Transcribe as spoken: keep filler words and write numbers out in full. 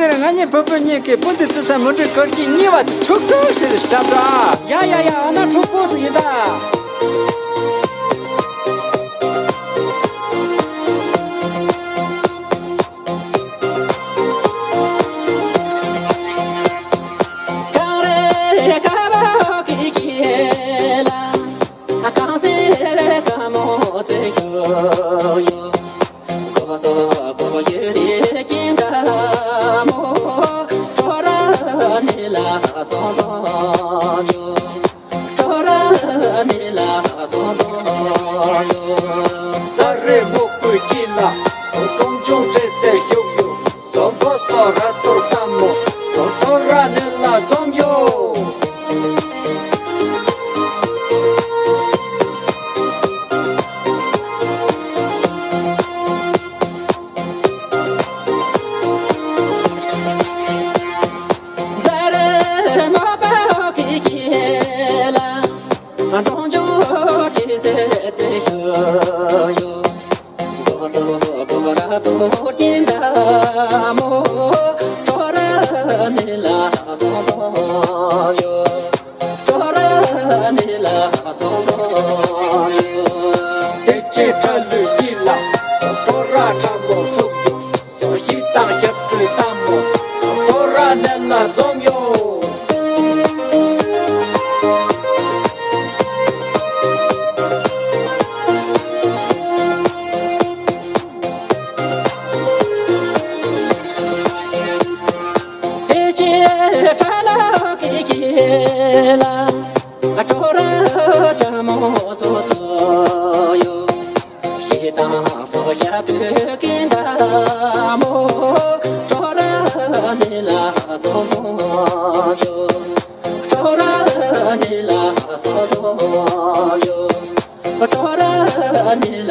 དེར་ང་གཉིས་བུ་བུ་གཉིས་ཀྱིས་སྤུན་ཟླའི་བརྩི་ས་མུ་འབྲེལ་སྐོར་གྱི་གཉིས་པ་ཕྲུག་ཕྲུག་ཞེས་བྲིས་པ་འདྲ། ཡ་ཡ་ཡ། ཨ་ན་ཕྲུག་པོ་ཟིག་ཡིན་ད། ཙ་རེ་མོ་ཀུ་ཅི་ལ་ཁྲོམ་ཆུང་བྲེ་སེ་ཤུག་ཡོ། ཟོ་འགོ་སོ་ར་ཏོར་ཀ་མོ་ཟོ་ཏོ་ར་ནེ་ལ་འཛོམས་ཡོ། ཛ་རེ་མོ་པ་ཧོ་ཀི་ཀི་ལ་འབྲོང་ཆུང་ཀི་སེ་ཙེ་ཤུ་ཡོ། གོ་སོ་གོ་ར་ཏོ་ཀིན་ད་མོ་ཏོ་ར་ནེ་ལ་སོ་ཏོ་ཡོ། ཏོ་ར་ནེ་ལ་སོ་ཏོ་ཡོ། དེ་ཅི་ཁྲ་ལུ་ཡི་ལ་ཏོ་ར་ཁྲ་མོ་ཚུགས་ཡོ། སོ་ཤི་དང་ཞབས་བྲོས་དམ་མོ་ཐོ་ར་ནེ་ལ་འཛོམས་ཡོ། དེ་ཅི་ཁྲ་ལ་ཀི་ཀི་ལ་ཁྲོ་ར་ཁྲ་མོ་སོ་ཚོ་ཡོ། ཞེ་དང་སོ་ཞབས་བྲོས་ཀིན་ད་མོ་ཁྲོ་ར་ནེ་ལ་སོ་སོ་ཡོ། ཁྲོ་ར་ནེ་ལ་སོ་སོ་ཡོ། ཁྲོ་ར་ནེ་ལ་